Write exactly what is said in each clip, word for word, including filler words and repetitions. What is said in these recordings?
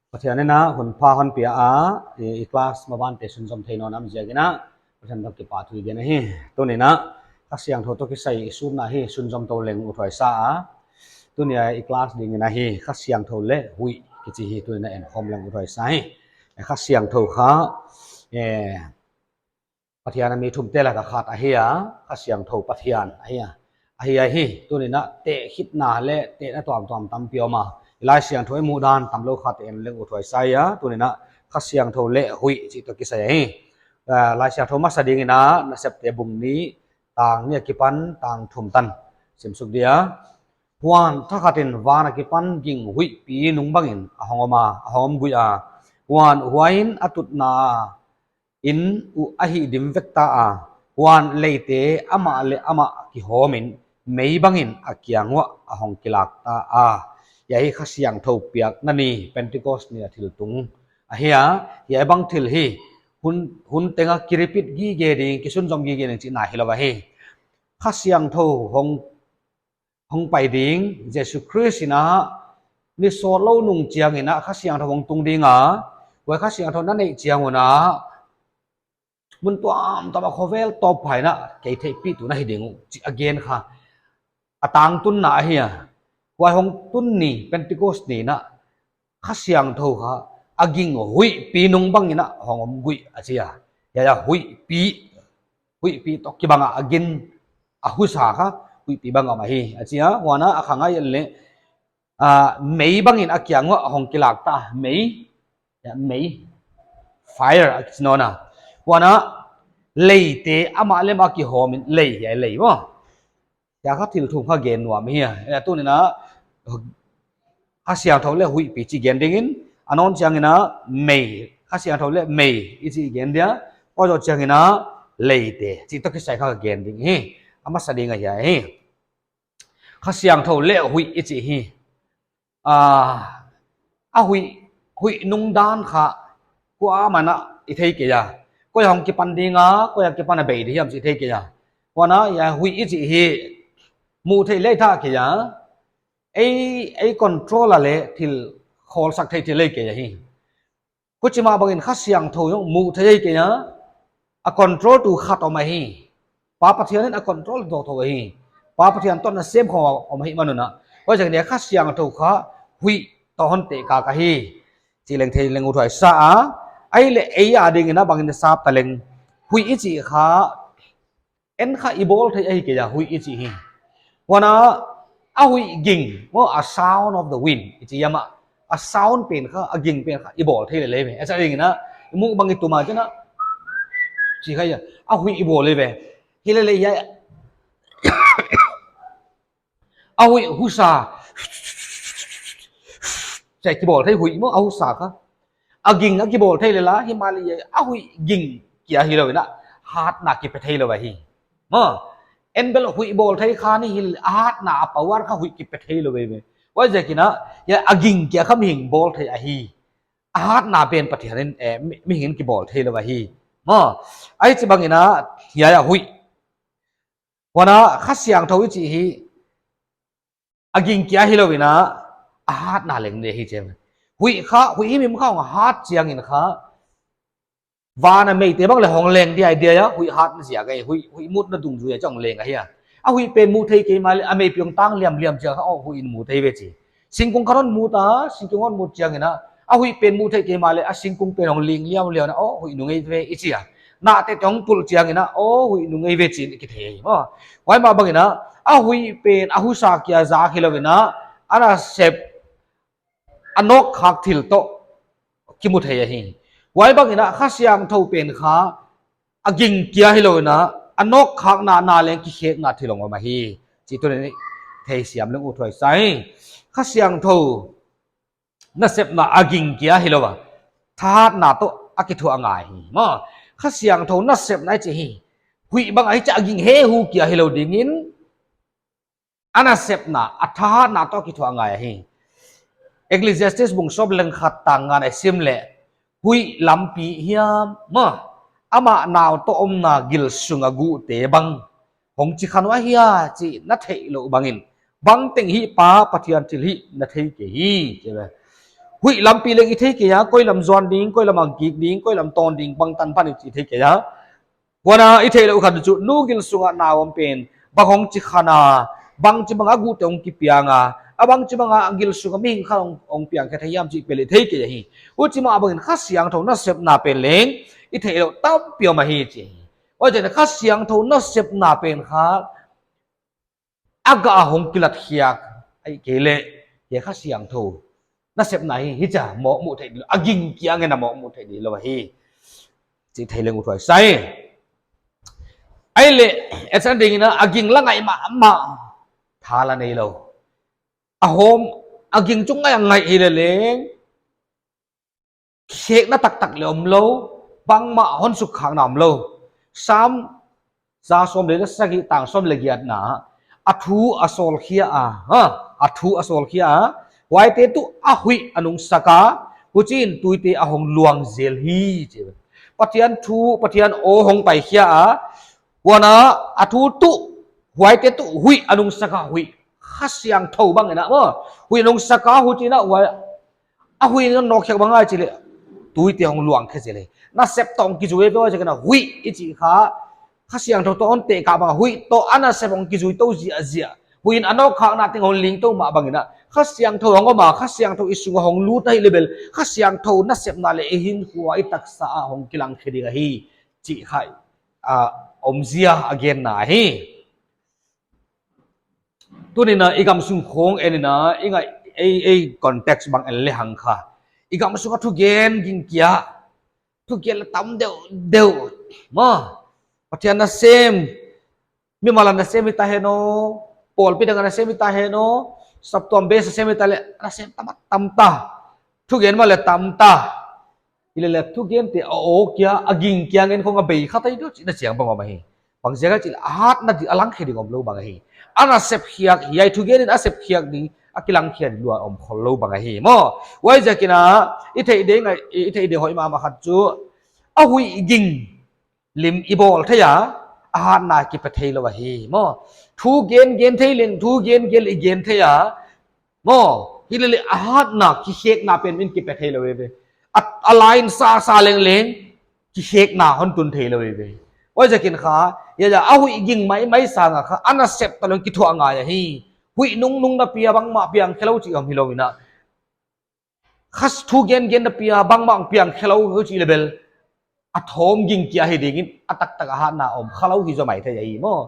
Pathian in a hun pha hon pia a, i, i class mabante sunzom thei nawn a om ziakin a, Pathian toh kipahthu i gen ahi. Tuni'n a, Kha Siangthou toh kisai i sutna hi sunzom tou leng uthuai sa a. Tuni a i class dingin ahi, Kha Siangthou leh huih kichi hi tuni'n a enkhawm leng uthuai sa hi. Kha Siangthou kha, eh, Pathian a mi thumte laka khat ahi a, Kha Siangthou Pathian ahi a. Ahi a hi, tuni'n a tehkhitna leh tehna tuamtuam tampi om a. I Laisiangthou i muhdan tamlou khat en leng uthuai sa hi a, tuni'n a Kha Siangthou leh huih chih toh kisai ahi. Ah, Laisiangthou masa dingin a, Nasepte bung nih, tang nih akipan tang thum tan simsuk dia. Huan thakhatin van akipan ging huihpi nung bangin a hong om a, a hong om guih a. Huan huaiin a tutna in uh a hihdim vek ta a, huan leite amah leh amah kihawmin mei bangin a kiang uah a hong kilak ta a. Hiai hi Kha Siangthou piakna ni, Pentecost ni a thil tung ahi a, hiai bang thil hi hun, hun tenga ki repeat gige ding, kisunzom gige ding chihna hilou ahi. Kha Siangthou hong hong pai ding, Jesu Khrist in a, ni sawtlou nung chiangin a, Kha Siangthou hong tung ding a, huai Kha Siangthou na neih chiang un a, mun tuamtuam a khovel tawp phai in a, kei theihpihtu na hi ding uh, chih a gen kha. A tangtunna ahi a. Huai hong tun ni, Pentecost ni in a, Kha Siangthou kha, a ging huihpi nung bangin a, hong om guih a chi a. Hiai a huihpi, huihpi toh kibang a, a ging a husa kha, huihpi bang om ahi, a chi a, huan a a kha ngai leh, ah, mei bangin a kiang uah hong kilak ta, mei, hiai mei, fire a kichi nawn a. Huan a leite amah leh amah kihawmin lei, hiai lei maw. Hiai kha thil thum kha gen nuam hi a. Eh, tuni'n a, Kha Siangthou leh huihpi chih gen dingin, a nawn chiangin a mei, Kha Siangthou leh mei i chih gen dia, huai zoh chiangin a leite, chih toh kisai kha gen ding hi. A masa ding ahi a hi. Kha Siangthou leh huih i chih hi. Ah, a huih, huih nungdan kha, kuamah in a i thei kei a. Koi hong kipan ding a, koi a kipan a bei di hiam chih thei kei a. Huan a, hiai huih i chih hi, muh theih leh thei kei a. Ei, ei control a leh thil khawlsak thei thil lei kei ahi. Huchi mah bangin Kha Siangthou zong muh theih ahi kei a, a control tu khat om ahi. Pa Pathian in a control tou tou ahi. Pa Pathian toh nasem khawm a om ahihman un a. Huaiziakin Kha Siangthou kha huih toh hon teh kak ahi. Chih leng thei leng uthuai sa a. Ahihleh ei a dingin a bangin sap ta leng. Huih i chih kha en kha i bawl thei ahi kei a huih i chih hi. Huan a, a huih ging, maw, a sound of the wind, i chi hiam a, a sound pen kha, a ging pen kha, i bawl thei lel ve. A chih dingin a, i muh bang i tum a chiang a, chi kha hiai, a huih i bawl ve. Hilele hiai, a huih husa, chih kibawl thei huih maw, a husa kha. A ging a kibawl thei lel a, himahleh a huih ging kia hilou in a, hatna kipe theilou ahi. Maw, en bel huih bawl thei kha ni hi, a hatna a power kha huih kipe theilou ve ve. Huaiziakin a, hiai a ging kia kha mihing bawl thei ahi. A hatna pen Pathian in, eh, mi, mihing in kibawl theilou ahi. Maw, huchi bangin a, hiai a huih. Huan a Kha Siangthou i chih hi, a ging kia hilou in a, a hatna leng di hi chi. Huih kha, huih himhim kha hong hat chiangin kha, van a meite bang leng hong leng di ahi a, huih hatna ziak ahi, huih, huih mutna dungzui a chih hong leng ahi a. A huih pen muh theih kei mahleh, a meipi hong tang liamliam chiang kha, oh, huih in mu thei ve chi. Singkung khat hon mut a, singkung hon mut chiangin a, a huih pen muh theih kei mahleh, a singkung pen hong ling liamliam in a, oh, huih nung ei ve i chi a. Nahteh tawng pul chiangin a, oh, huih nung ei ve chi in kithei hi maw. Huai mah bangin a, a huih pen, a husa kia zak hilou in a, a nasep, a nawkkhak thil toh kimu thei ahi. Huai bangin a Kha Siangthou pen kha, a ging kia hilou in a, a nawkkhakna, na leng kikhekna thil hong om ahi. Chih tuni'n theisiam leng uthuai sa hi. Kha Siangthou nasepna a ging kia hilou a, thahatna toh a kithuah ngai hi. Maw, Kha Siangthou nasepna i chih hi, huih bang ahi chia a ging hehu kia hilou dingin, a nasepna, a thahatna toh kithuah ngai ahi. Ecclesiastes bung sawm leh khat tang nga na i sim leh, huih lampi hiam maw, amah nau toh omna gil sunga guhte bang hong chi kha uh ahia chih na theih louh bangin, bangteng hih Pa Pathian thilhih na thei kei hi, chi ve. Huih lampi leng i thei kei a, koi lam zuan ding, koi lam a kik ding, koi lam tawn ding, bangtan pan i thei kei a. Huan a i theihlouh khat chu nu gil sung a na om pen bang hong chi khan a, bangchibang a guhte hong kipiang a, a bangchibang a gil sung a mihing khat hong, hong piang khe thei hiam chih pen i thei kei hi. Huchi mah bangin Kha Siangthou nasepna pen leng i theihlouh tampi om ahi chi. Huaiziakin Kha Siangthou nasepna pen kha a gah a hong kilat khiak ahihkeileh, hiai Kha Siangthou nasepna hi hichia mohmuh theih di lou, a ging kiang in a mohmuh theih di lou ahi chih thei leng uthuai sa hi. Ahihleh, a chan ding in a ging la ngaih mahmah, tha la nei lou. A hawm, a ging chu ngaih a ngaih hileh leng, kikhekna taktak leh om lou, bangmah hon sukkhakna om lou. Sam za sawm leh sagih tang sawm leh giatna, a thu a sawl khia a, ha, a thu a sawl khia a, huaite tuh a huih a nungsak a, huchiin tuite a hong luang zel hi, chi. Pathian thu, Pathian aw hong pai khia a, huan a, a thu tuh, huaite tuh huih a nungsak a, huih Kha Siangthou bang in a maw, huih a nungsak a, huchiin a huai a huih in a nawkkhiak bang ahia chih leh, tuite hong luang khe zel hi. Nasep toh hong kizui ve, huaiziakin a huih i chih kha, Kha Siangthou toh hon tehkah bang a, huih toh a nasep hong kizui tou ziahziah. Huih in a nawkkhakna teng hong ling tou mah bangin a, Kha Siangthou hong om a, Kha Siangthou i sung a hong lut ahih leh bel, Kha Siangthou nasepna leh i hinkhua i taksa a hong kilang khe ding ahi chih kha, a, omzia a genna ahi. Tuni'n a i gamsung khawng en in a, i ngaih, ei, ei context bang en lehang kha, i gamsung a thugen ging kia, thugen leh tam deuhdeuh maw. Pathian nasem, mimal a nasem hita hen aw, pawlpi dang a nasem hita hen aw, saptuam base a sem hita leh, nasem tam a tam ta. Thugen mah leh tam ta. Hileleh thugente a aw kia, a ging kia ngen khong a bei kha ta hi diam chihna chiang bang om ahi. Bangziak a chih leh a hatna di a lang khe ding om lou bang ahi. A nasep khiak, hiai thugen in a sep khiak ding, a kilang khiak ding lua om khol lou bang ahi maw. Huaiziakin a, i theih ding a, i theih ding hoih mahmah khat chu, a huih ging lim i bawl thei a, a hatna kipe thei lou ahi maw. Thugen gen thei leng, thugen gen i gen thei a, maw, hileleh a hatna kikhekna pen min kipe thei lou eive. A, a line sasa lengleng, kikhekna hon tun thei lou eive. Huaiziakin kha, hiai a huih ging maimai sang a kha, a nasep toh leng kithuah ngai ahi. Huih nungnung napi a bangmah piang khe lou chih om hilou in a. Kha thugen gen napi a bangmah piang khe lou chih leh bel, a thawm ging kia hi dingin, a taktak a hatna om kha lou hi zaw maithei ahi maw.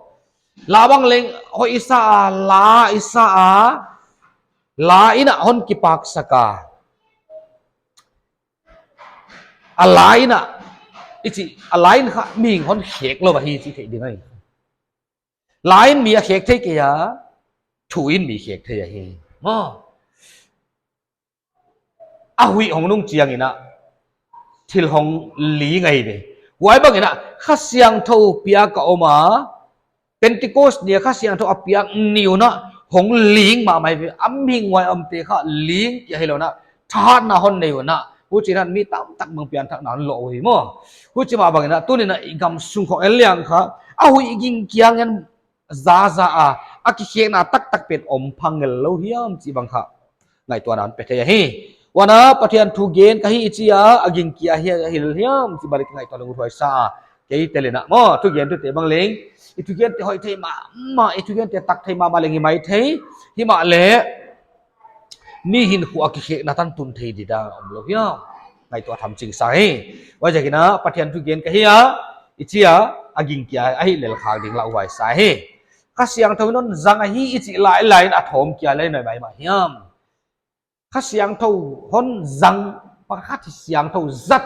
La bang leng hoih i sa a, la i sa a, la in a hon kipaksak a, a la in a, i chih, a la in kha mihing hon khek lou ahi chih theih ding ahi. La in mi a khek thei kei a, thu in mi khek thei ahi maw. A huih hong nung chiangin a, thil hong ling ahi ve. Huai bangin a, Kha Siangthou piak a om a, Pentecost ni a Kha Siangthou a piak ni un a, hong ling mahmah ve. A mihing huai omte kha ling kia hilou in a, thahatna hon nei un a, huchiin a mi tamtak bang pianthakna hon loh uhi maw. Huchi mah bangin a, tuni'n a i gamsung khawng en lehang kha, a huih ging kia ngen zaza a, a kikhekna taktak pen om phang ngel lou hiam chih bang kha ngaihtuahna hon pe thei ahi. Huan a Pathian thugen ka hi i chi a, a ging kia hi a hilh hiam chih bang leh ngaihtuah leng uthuai sa a. Kei tel in a maw, thugentute bang leng, i thugente hoih thei mahmah, i thugente tak thei mahmah leng hi maithei. Himahleh, mi hinkhua a kikhekna tan tun thei di dan om lou hiam. Ngaihtuah tham ching sa hi. Huaiziakin a Pathian thugen ka hi a, i chi a, a ging kia a hilh lel khak ding lauhuai sa hi. Kha Siangthou in hon zang ahi i chih lailai in a thawm kia leh i nuam maimah hiam. Kha Siangthou hon zang, Kha Siangthou zat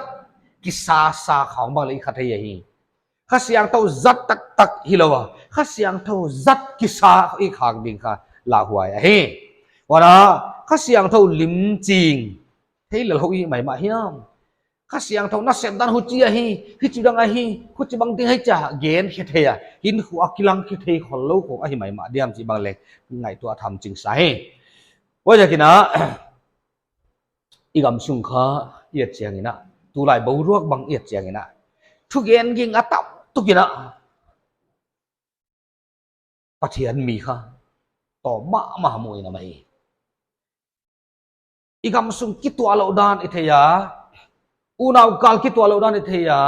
kisasa khawng bang leh i kha thei ahi. Kha Siangthou zat taktak hilou a, Kha Siangthou zat kisa i khak ding kha lauhuai ahi. Huan a, Kha Siangthou lim ching thei lel hou i maimah hiam. Kha Siangthou nasep dan huchi ahi, hichi dang ahi, huchibang ding ahi chia gen khe thei a, hinkhua a kilang khe thei khol lou khawng ahi maimah diam chih bang leh ngaihtuah tham ching sa hi. Huaiziakin a, i gamsung kha i et chiangin a, tulai boruak bang i et chiangin a, thugen ging a tam tuk in a, Pathian mi kha tawm mahmah mu in a mai. I gamsung kituahlou dan i thei a, unau kal kituahlou dan i thei a,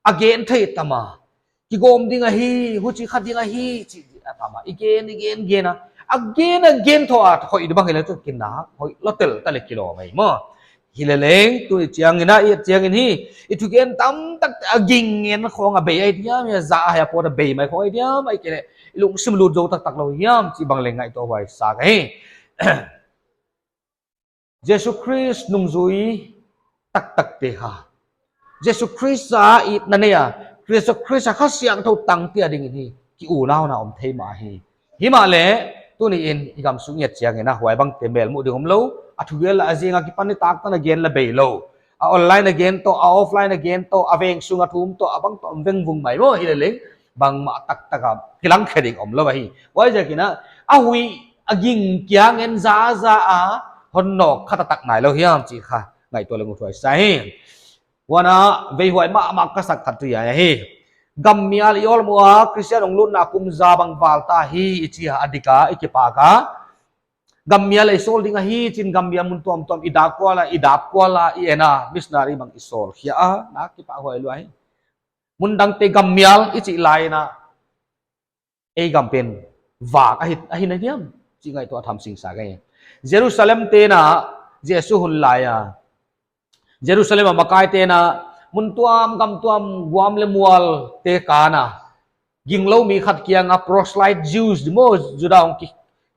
a gen thei tam a, kigawm ding ahi, huchi kha ding ahi, chi a tam a, i gen, i gen, gen a, a gen, a gen thou a, hoih di bang hileh chu kinak hoih lou tel ta leh kilawm mai maw. Hileleng, tuni chiangin a, i chiangin hi, i thugen tamtak a ging ngen khong a bei ai diam, a za a hia pawt a bei mai khong ai diam, ahihkeileh i lungsim lut zou taktak lou hiam, chih bang leng ngaihtuah huai sa ka hi. Jesu Khrist nungzui taktakte kha, Jesu Khrist a itna nei a, Jesu Khrist a Kha Siangthou tangte a dingin hi ki unau na om thei mah hi. Himahleh, tuni in i gamsung i et chiangin a, huai bangte melmuh ding omlou, a thugen la a zing a kipan nitaktak a gen la beilou, a online a gen toh, a offline a gen toh, a veng sung a thum toh, a bang toh om vengvung mai maw. Hileleng, bangmah taktak a kilang khe ding omlou ahi. Huaiziakin a, a huih a ging kiang en zaza a, hon nawk kha taktak nailou hiam chih kha ngaihtuah leng uthuai sa hi. Huan a, veihuai mahmah ka sak khat tuh hiai ahi. Gammial i awlmoh a, Khristian hong lutna kum za bang val ta hi i chi a, a dik a, i kipak a. Gammial i sawl ding ahi chiin gammial mun tuamtuam i dak kual a, i dap kual a, i en a, missionary bang i sawl khia a, na kipahhuai lua hi. Mun dangte gammial i chih lai in a, ei gam pen vak ahi, ahi na diam, chih ngaihtuah tham singsa ka hi. Jerusalem te'n a, Jesu hun lai a, Jerusalem a makaite'n a, mun tuam, gam tuam, guam leh mualte kan a, ginglou mi khat kiang a, proselyte Jews di maw, Juda hong ki,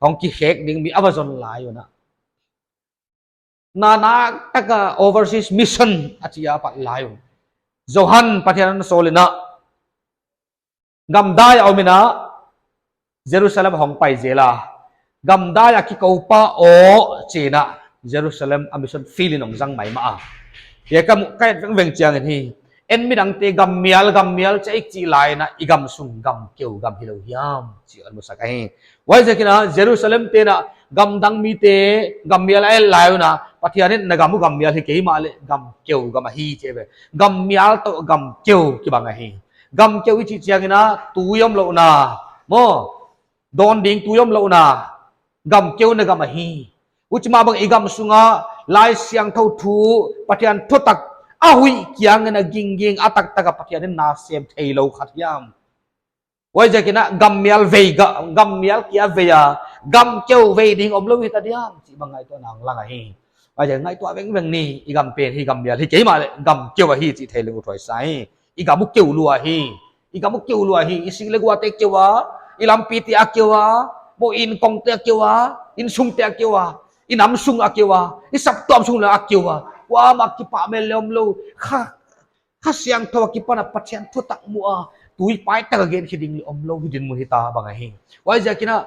hong kikhek ding mi a va zon lai un a, na naktak a overseas mission a chi a pat lai un, Johan Pathian a sawl in a, gamdai a om in a, Jerusalem hong pai zel a, gamdai a kikou pah aw chiin a, Jerusalem a mission field in hong zang maimah a. Hiai ka mu, ka et vengveng chiangin hi, en midangte gammial, gammial chi a i chih lai in a, i gamsung gamkeu gam hilou hiam chih hon musak ahi. Huaiziakin a, Jerusalem te'n a, gamdang mite gammial a et lai un a, Pathian in na gam uh gammial hi kei mahleh gamkeu gam ahi chi ve. Gammial toh gamkeu kibang ahi. Gamkeu i chih chiangin a, tui omlouhna maw, dawn ding tui omlouhna, gamkeuna gam ahi. Huchimah bang i gamsung a Laisiangthou thu, Pathian thutak a huih kiang in a gingging a taktak a Pathian in na sem theilou khat hiam? Huaiziakin a gammial vei ga, gammial kia vei a, gamkeu vei ding omlou hita diam chih bang ngaihtuahna hong lang ahi. Huaiziakin ngaihtuah vengveng ni, i gam pen hi gammial hi kei mahleh gamkeu ahi chih thei leng uthuai sa hi. I gam uh keu lua hi. I gam uh keu lua hi. I sing leh guate keu a, i lampite a keu a, maw, i inkongte a keu a, i insungte a keu a, i namsung a keu a, i saptuam sung leng a keu a, kuamah kipahmel leh omlou. Kha, Kha Siangthou akipan a Pathian thutak mu a, tuipai tak a gen khe ding leh omlou hi dinmun hita bang ahi. Huaiziakin a,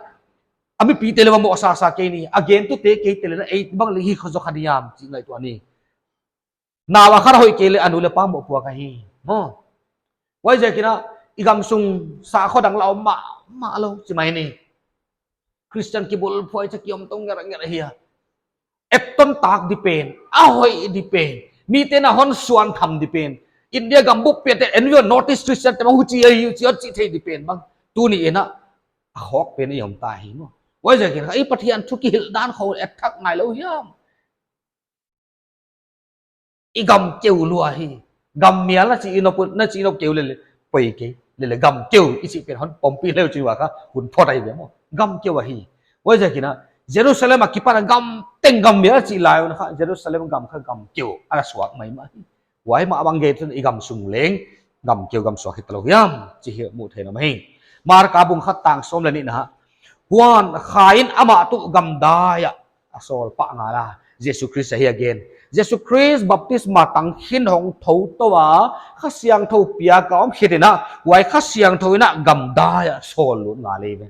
a mipite leng va mohsasa kei ni, a gentute keite leng a, ei bang leng hi kha zou kha diam chih ngaihtuah ni. Nau a khat hoih kei leh a nu leh pa mohpuak ahi maw. Huaiziakin a, i gamsung sakhaw dang la om mahmah lou chi mai ni. Khristian kibulphuai cha ki om tou ngerh ngerh ahi a. Etton tak di pen, a hoih di pen, mite'n a hon suan tham di pen, India gambup piate, en view North East Khristiante bang huchi ahi, huchi a chih thei di pen bang, tuni in a, a khawk pen i om ta hi maw. Huaiziakin kha i Pathian thu kihilh dan khong et thak nailou hiam? I gam keu lua hi. Gammial na chih i nop, na chih i nop keu leh leng poi kei. Leh leng gamkeu i chih pen hon pompi leu chih ua kha hun phot ahi ve maw. Gamkeu ahi. Huaiziakin a, Jerusalem akipan a gam teng gammial chih lai un kha, Jerusalem gam kha gamkeu ana suak maimah hi. Huai mah bang gen in i gamsung leng gamkeu gam suak hitalou hiam chih hi muh theih na mai. Marka bung khat tang sawm leh nihna. Huan Kha in amah tuh gamdai ah a sawl pah ngal a, Jesu Khrist ahi a gen. Jesu Khrist baptisma tang khin hong thou tou a, Kha Siangthou piak a om khit in a, huai Kha Siangthou in a gamdai ah sawl lut ngal ei ve.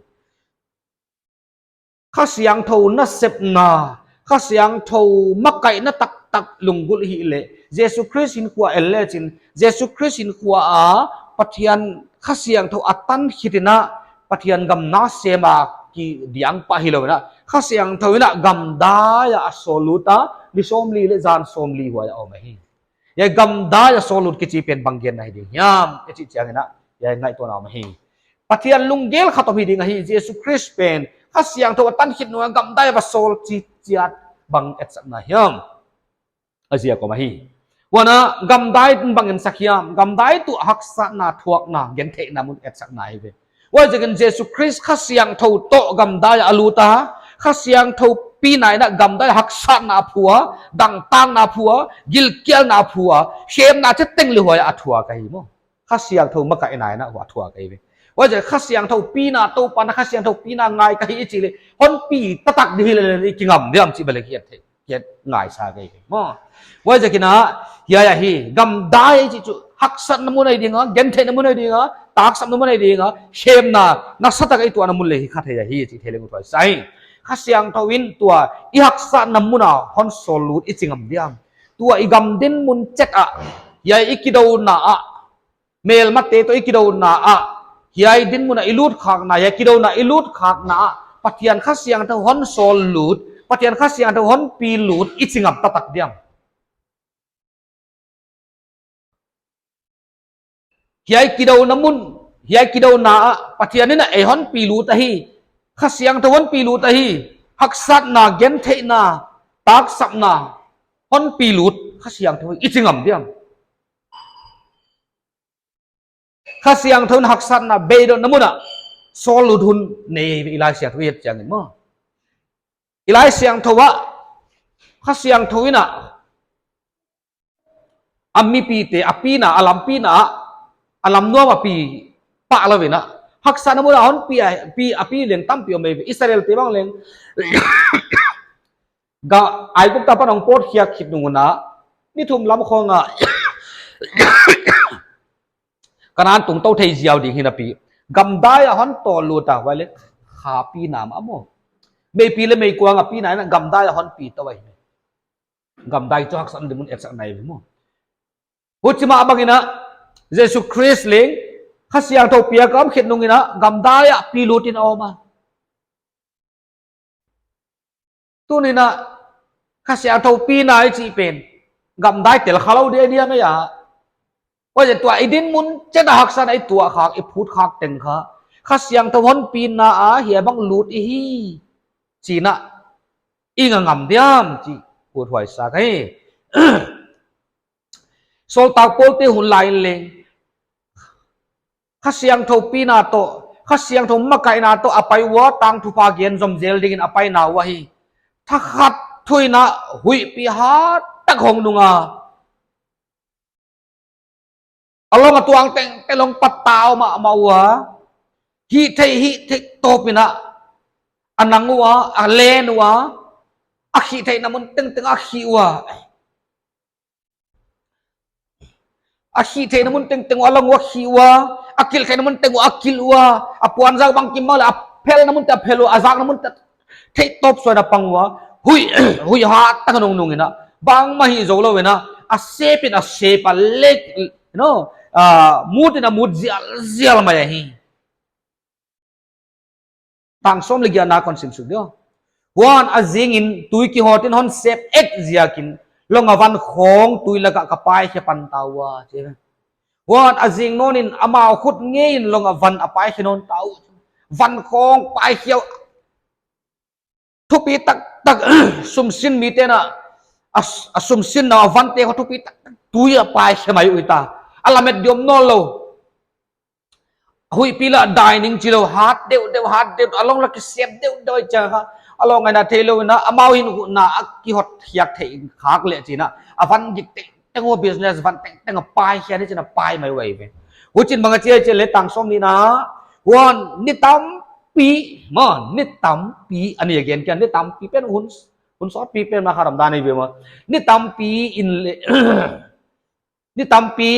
Kha Siangthou nasepna, Kha Siangthou makaihna taktak lunggulh hih leh, Jesu Khrist hinkhua en lechin, Jesu Khrist hinkhua a Pathian Kha Siangthou a tan khit in a, Pathian gam na sem a kidiang pah hilou in a, Kha Siangthou in a gamdai ah a sawl lut a, ni sawmli leh zan sawmli huai a om ahi. Hiai gamdai ah sawl lut kichi pen bang genna hi ding hiam i chih chiangin a, hiai ngaihtuahna om ahi. Pathian lunggel khat om hi ding ahi, Jesu Khrist pen Kha Siangthou a tan khit nung a gamdai ah va sawl chih chiat bang etsakna hiam? A ziak om ahi. Huan a gamdai in bang ensak hiam? Gamdai tuh haksatna, thuakna, gentheihna mun etsakna ahi ve. Huaiziakin Jesu Khrist Kha Siangthou toh gamdai a lut a, Kha Siangthou pina in a gamdai haksatna a phu a, dangtakna a phu a, gilkialna a phu a, khemna chiteng leh huai a thuak ahi maw. Kha Siangthou makaihna in a huai a thuak ahi ve. Huaiziakin Kha Siangthou pina, Toupa'n Kha Siangthou pina ngai ka hi i chih leh, hon pi taktak di hi leh i kingam diam chih bel kiat thei, kiat ngaihsak ahi ve maw. Huaiziakin a, hiai ahi, gamdai chih chu haksatna mun ahi ding a, gentheihna mun ahi ding a, taksapna mun ahi ding a, khemna, nasatak a i tuahna mun leh hi kha thei ahi chih theileng uthuai sa ing. Kha Siangthou in tua i haksatna mun a hon sawl lut i chi ngam diam? Tua i gam dinmun chet ah, hiai i kidouna ah, melmate toh i kidouna ah, hiai dinmun a i lut khakna, hiai kidouna i lut khakna ah, Pathian Kha Siangthou hon sawl lut, Pathian Kha Siangthou hon pi lut i chi ngam taktak diam? Hiai kidouna mun, hiai kidouna ah, Pathian in a ei hon pi lut ahi, Kha Siangthou hon pi lut ahi, haksatna, gentheihna, taksapna, hon pi lut, Kha Siangthou i chi ngam diam? Kha Siangthou in haksatna, beidonna mun a sawl lut hun nei i Laisiangthou i et chiangin maw. I Laisiangthou ah, Kha Siangthou in a, a mipite, a pina, a lam pina, a lam nuam a pi pah lou in a, haksatna mun a hon pi a, pi, a pi leng tampi om ei ve. Israelte bang leng, ga, Aigupta apan hong pawt khiak khit nung un a, ni thum lam khawng a, Kanaan tungtou thei ziau ding hi napi, gamdai a hon tawlut a, huai leh kha pina mah maw. Meipi leh meikuang a pina in a gamdai a hon pi tou ahi. Gamdai chu haksatna dinmun etsakna ahi ve maw. Huchi mah bangin a, Jesu Khrist leng, Kha Siangthou piak a om khit nung in a, gamdai a pi lut in a om a. Tuni'n a, Kha Siangthou pina i chih pen, gamdai tel kha lou dia dia mai a. Huaiziakin tua i dinmun chet a haksatna i tuah khak, i phut khak teng kha, Kha Siangthou hon pina a hiai bang lut i hi, chi'n a, i nga ngam diam chih, uthuai sa ka hi. Sawltak Pawlte hun lai in leng, Kha Siangthou pina toh, Kha Siangthou makaihna toh a pai ua, tangthupha gen zom zel dingin a paina uah hi. Thakhat thu in a huihpi hat tak hong nung a, a long a tuang tengteng long patau mahmah ua, hihtheih hihtheih tawp in a, a nang ua, a len ua, a khih theihna mun tengteng a khih ua. A khih theihna mun tengteng uah a long ua khih ua, a kilh theihna mun teng uah a kilh ua, a puanzak bangkim mah leh a phelna mun teng a phel ua, a zakna mun teng theih tawp suain a pang ua, huih, huih hat tak a nung nung in a, bangmah hih zou lou in a, a sep in a sep a lek, you know, ah, mut in a mut zial zial mai ahi. Tang sawm leh giatna kon sim suk di aw. Huan a zingin tui kihawt in hon sep ek ziakin, long a van khawng tui lak ah ka paikhia pan ta ua, chi. Huan a zing nawn in amau khut ngei in long a van a paikhia nawn ta uh. Van khawng paikhia uh. Thupi taktak, sumsin mite'n a, a, a sumsinna a vante kha thupi taktak tui a paikhia mai uh ta. A lamet diam nawn lou. Huihpi lah dining chi lou, hat deuhdeuh, hat deuh, a long lah kisep deuhdeuh chiang kha. A long ngaihna theih lou in a, amau hinkhua a kihot khiak theih khak leh chi'n a, a van gik tengteng ua, business van tengteng a paikhia ni chi'n a pai mai uh ahi ve. Huchiin bang a chi a chi leh tang sawm nihna, huan ni tampi, maw, ni tampi, a ni again kia, ni tampi pen hun, hun sawtpi pen mah kha ram dan ahi ve maw. Ni tampi in leh, ni tampi,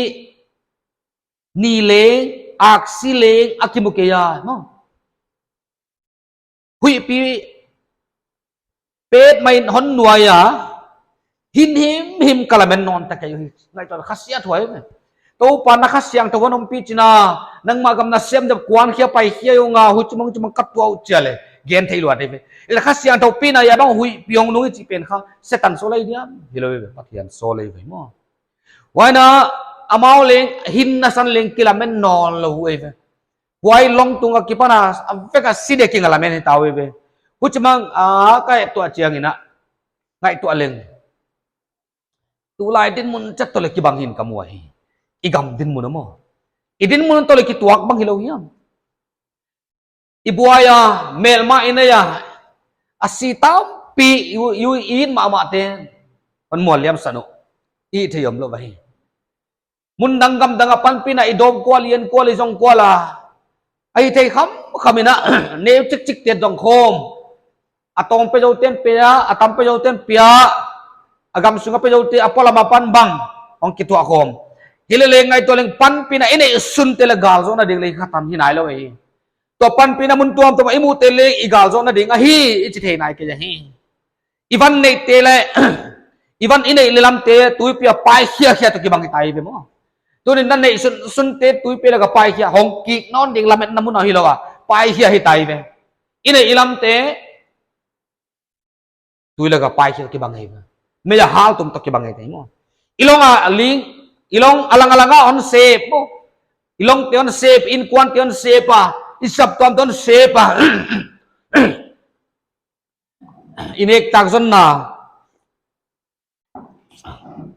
ni leng, aksi leng a kimu kei a, maw. Huihpi petmah in hon nuai a, hin himhim ka lamen nawn ta kei uh hi. Ngaihtuah, kha siathuai ve. Toupa'n Kha Siangthou hon ompih chi'n a, nangmah gam nasem deuh kuankhia paikhia ung a, huchimang chimang ka tuah uh chi a leh, gen thei lua di ve. Ila Kha Siangthou pina a bang huihpi hong nung i chih pen kha, Setan sawl ahi diam? Hilou ve, Pathian sawl ahi ve maw. Huai in a, amau leng, hinna san leng kilamen nawn lou uh ahi ve. Huai long tung akipan a, a vek a si dek in a lamen hi ta uh ahi ve. Huchimang, a, ka et tuah chiangin a, Ngaihtuah leng. Tulai dinmun chet toh leh kibang hi'n ka mu ahi. I gam dinmun maw. I dinmun toh leh kituak bang hilou hiam. I buai a, melma i nei a, a si tampi, i, i, i it mahmah te. Hon mual liam san uh. I thei omlou ahi. Mun dang gam dang a panpihna i dawm kual, i en kual, i zong kual a. Ahithei khamkham in a, neu chikchik te zong khawm. A tawm pe zou ten pe a, a tam pe zou ten pia. A gam sung a pe zou te, a polam apan bang. Hong kituak khawm. Hilele ngaihtuah leng panpihna i neih sunte leh gal zohna ding leh kha tam hi nailou hi. Tua panpihna mun tuamtuam a i muhte leh i gal zohna ding ahi, i chi thei nai kei ahi. I van neihte leh, i van i neih leh lamte, tuipi a pai khiakhia toh kibang hi tai ve maw. Tuni'n na neih sun, sunte tuipi lak a pai khia, hong kik nawn ding lametna mun ahi lou a, pai khia hi tai ve. I neih i lamte, tui lak a pai khia kibang hi. Mei a hal tum toh kibang hi tai maw. I long a ling, i long a lang a lang a hon sep maw. I longte hon sep, innkuante hon sep a, i saptuamte hon sep a. I nek tak zonna.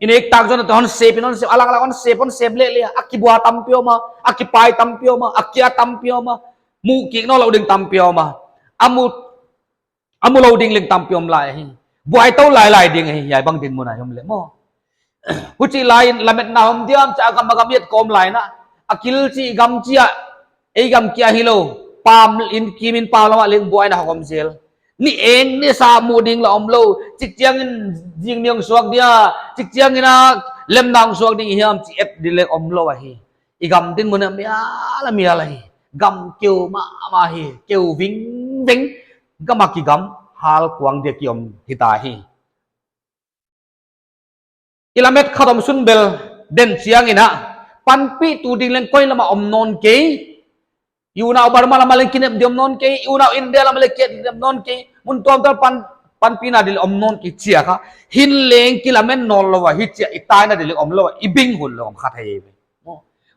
I nek tak zonna toh hon sep, in hon sep, a lang a lang hon sep, hon sep leh leh. A kibua tampi om a, a kipai tampi om a, a kia tampi om a. Mu kik nawnlou ding tampi om a. A mu A mu lou ding leng tampi om lai hi. Buai tou lailai ding hi, hiai bang dinmun a hi om leh maw. Huchi lai in lametna om diam chia gam a gam et kawm lai in a. A kil chi gam chia, ei gam kia hilou. Pam in kim in pam lam a leng buaina hong om zel. Ni eng ni sa mu ding la omlou. Chik chiang in zing ni hong suak dia. Chik chiang in a lemna hong suak ding hiam chi et ding leng omlou ahi. I gam dinmun a mial a mial ahi. Gam keu mahmah hi. Keu vingveng. Gam a kigam hal kuang dia ki om hita hi. I lamet khat om sun bel den chiang in a. Panpihtu ding leng koi lam a om nawn kei. I unau Burma lam a leng kinep di om nawn kei. I unau India lam a leng kinep di om nawn kei. Mun tuamtuam pan, panpihna di leng om nawn kei chia kha. Hi'n leng kilamen nawnlou a. Hichia i taina di leng omlou a. I bing hun leng om khat hi.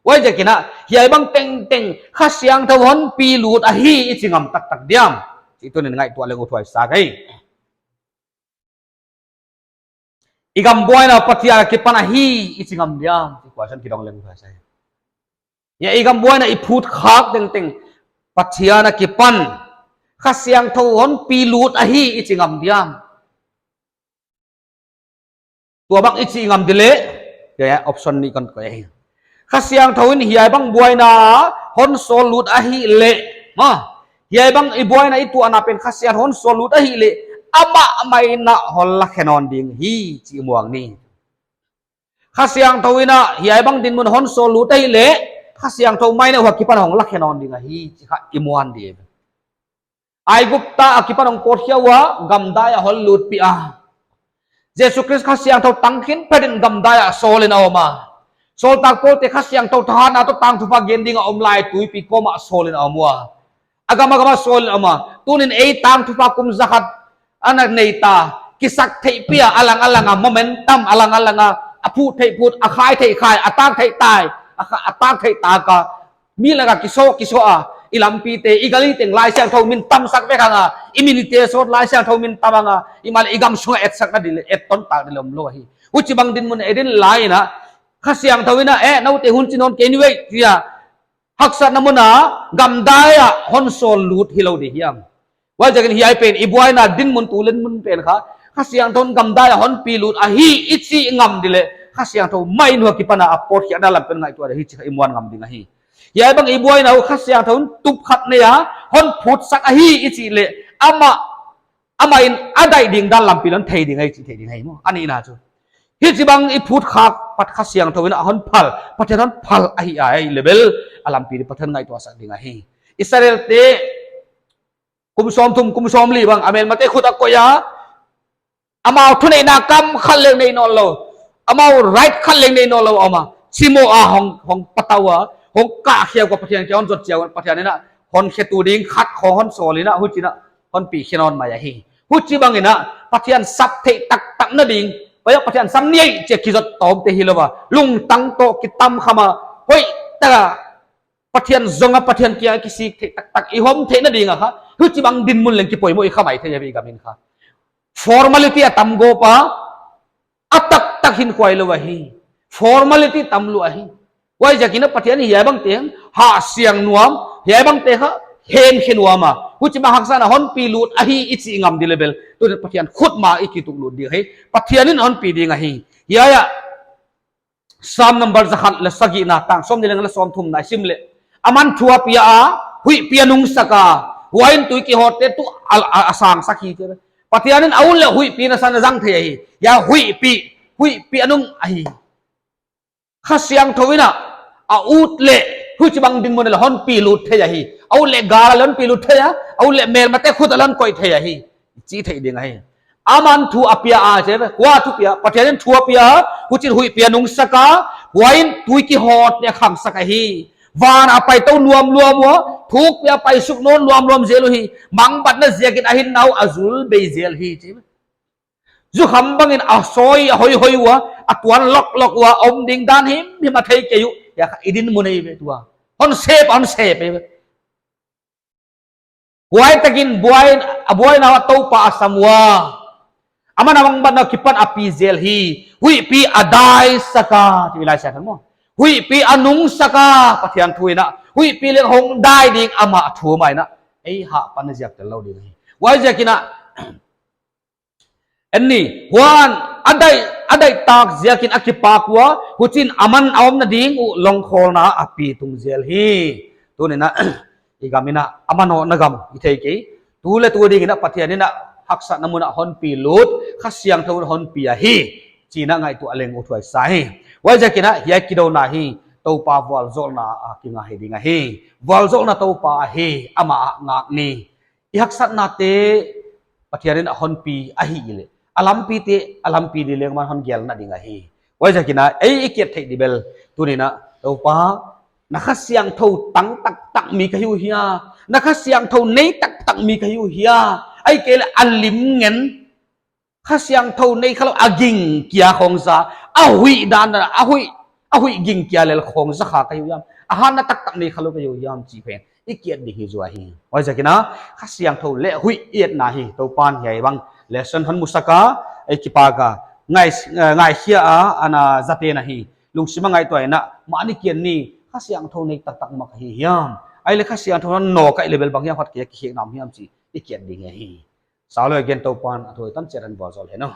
Huaiziakin a, hiai bang tengteng, Kha Siangthou hon pi lut ahi i chi ngam taktak diam. Chih tuni'n ngaihtuah leng uthuai sa kei. I gam buaina Pathian a kipan ahi i chi ngam diam. Chih question kidong leng uthuai sa kei. Hiai i gam buaina i phut khak tengteng, Pathian a kipan. Kha Siangthou hon pi lut ahi i chi ngam diam. Tua bang i chi ngam di leh, hiai option nih kon koih hi. Kha Siangthou in hiai bang buaina hon sawl lut ahihleh. Maw. Hiai bang i buaina i tuahna pen Kha Siangthou hon sawl lut ahihleh. Amah mai in a hon lakhe nawn ding hi chih i muang ni. Kha Siangthou in a hiai bang dinmun hon sawl lut ahihleh. Kha Siangthou mai in a huai kipan hong lakhe nawn ding ahi chih kha i muang di. Aigupta a kipan hong pawtkhia ua, gamdai a hon lutpih a. Jesu Khrist Kha Siangthou tang khin phetin gamdai a sawl in a om a. Sawltak Paul te Kha Siangthou thahatna toh tangthupha gen ding a om lai tuipi kawm a sawl in a om ua. A gam a gam a sawl in a om a. Tuni'n ei tangthupha kum zakhat ana nei ta. Kisak theih pia a lang a lang a momentum a lang a lang a. A phut theih phut, a khai theih khai, a tak theih tak. A kha-, a tak theih tak a. Mi lak a kisawl, kisawl a, i lampite, i gali teng Laisiangthou min tamsak vek hang a, i minute sawt Laisiangthou min tam hang a, i mal i gam sung a etsakna di leh, et tontak di leh omlou hi. Huchibang dinmun a i din lai in a, Kha Siangthou in a, eh, noute hun chi nawn kei ni ve, chi a, haksatna mun a, gamdai a, hon sawl lut hilou di hiam. Huaiziakin hiai pen, i buaina dinmun tu leh mun pen kha, Kha Siangthou in gamdai a hon pi lut ahi i chi ngam di leh, Kha Siangthou mai in huai kipan a a pawtkhiakna lam pen ngaihtuah di hi chih kha i muang ngam ding ahi. Hiai bang i buaina uh Kha Siangthou in tup khat nei a, hon phutsak ahi i chih leh, amah, amah in a daih ding dan lampi leng thei ding ahi chih thei ding ahi maw. A nihna chu. Hichibang i phut khak pat Kha Siangthou in a hon phal, Pathian hon phal ahi a, ahihleh bel, a lampi di Pathian ngaihtuahsak ding ahi. Israel te, kum sawmthum, kum sawmli bang, a melmate khut a koih a. Amau thuneihna kam khat leng nei nawnlou. Amau right khat leng nei nawnlou a om a. Chimoh a hong, hong patau a. Hong kahkhia ua Pathian kiang hon zot chiang ua Pathian in a. Hon khetu ding khat khong hon sawl in a. Huchi'n a. Hon pi khe nawn mai ahi. Huchibang in a. Pathian sap theih taktak na ding. Pai a Pathian sam ni ei chia kizot tawmte hilou a. Lungtang toh kitam kham a. Hoihtak a. Pathian zong a Pathian kiang a kisik theih taktak i hom theihna ding a kha. Huchibang dinmun leng kipoimoh i kha mai thei a ve i gam in kha. Formality a tam gawp a, a taktak hinkhua hilou ahi. Formality tam lua ahi. Huaiziakin a Pathian in hiai bangte hahsiang nuam, hiai bangte kha hemkhe nuam a, huchibang haksatna hon pilut ahi i chih ngam di leh bel, tuni'n Pathian khut ma i kituklut ding ahi. Pathian in hon pi ding ahi. Hiai a Sam number zakhat leh sagihna, tang sawmnih leh nga leh sawmthumna i sim leh, aman thu a pia a, huihpi a nungsak a, huai in tui kihawtte tuh a, a, a sangsak hi, chi. Pathian in a ut leh huihpi nasan a zang thei ahi. Hiai huihpi, huihpi a nung ahi. Kha Siangthou in a, a ut leh, huchibang dinmun a leh hon pilut thei ahi. A ut leh gal a leh hon pilut thei a, a ut leh melmate khut a leh hon koih thei ahi, chi thei ding ahi. Aman thu a pia a, chi. Kua thu pia? Pathian in thu a pia, huchiin huihpi a nungsak a, huai in tui kihawtte khangsak ahi. Van a pai tou luamluam ua, thukpi a pai suk nawn luamluam zel uhi. Mangbatna ziakin a hinna uh a zul bei zel hi, chi. Zukham bangin a sawi a hoihoi ua, a tuan loklok ua, om ding dan himhim a thei kei uh. Hiai kha i dinmun ahi ve tua. Hon sep, hon sep ahi ve. Huai takin buai, a buaina uah Toupa a sam ua, aman a mangbatna uh kipan a pi zel hi. Huihpi a daisak a, chi Laisiangthou in maw. Huihpi a nungsak a, Pathian thu in a. Huihpi leng hong dai ding amah thu mah in a. Ei hahpanna ziak tel lou ding hi. Huaiziakin a, en ni, huan a dai, a daihtak ziakin a kipak ua, huchiin aman a omna ding uh longkhawlna a pi tung zel hi. Tuni'n a, i gam in a, a manawhna gam i thei kei. Tu leh tu dingin a Pathian in a haksatna mun a hon pilut, Kha Siangthou in hon pi ahi, chi'n a ngaihtuah leng uthuai sa hi. Huaiziakin a, hiai kidouna hi, Toupa vualzawlna a kinga hi ding ahi. Vualzawlna Toupa ahi, amah a ngak ni. I haksatnate Pathian in a hon pi ahih leh, a lampite, a lampi di leng aman hon gelna ding ahi. Huaiziakin a, ei i kiat theih di bel, tuni'n a, Toupa, na Kha Siangthou tang taktak mi ka hi uh hia? Na Kha Siangthou nei taktak mi ka hi uh hia? Ahihkeileh a lim ngen, Kha Siangthou nei khalou a ging kia khawng za, a huih dan a, a huih, a huih ging kia lel khawng za kha ka hi uh hiam? A hatna taktak nei khalou ka hi uh hiam chih pen i kiat ding hi zaw hi. Huaiziakin a, Kha Siangthou leh huih i etna hi, Toupa'n hiai bang lesson hon musak a, ei kipak a, ngai, eh, ngaikhia a, ana zate'n a hi. Lungsim a ngaihtuah in a, mahni kiat ni, Kha Siangthou nei taktak mah ka hi hiam? Ahihleh Kha Siangthou hon nawk ka hih leh bel bang hiam khat kia kikhek nam hiam chih i kiat ding hi. Saulou gen, Toupa'n a thu tan chiat in vualzawl hen aw.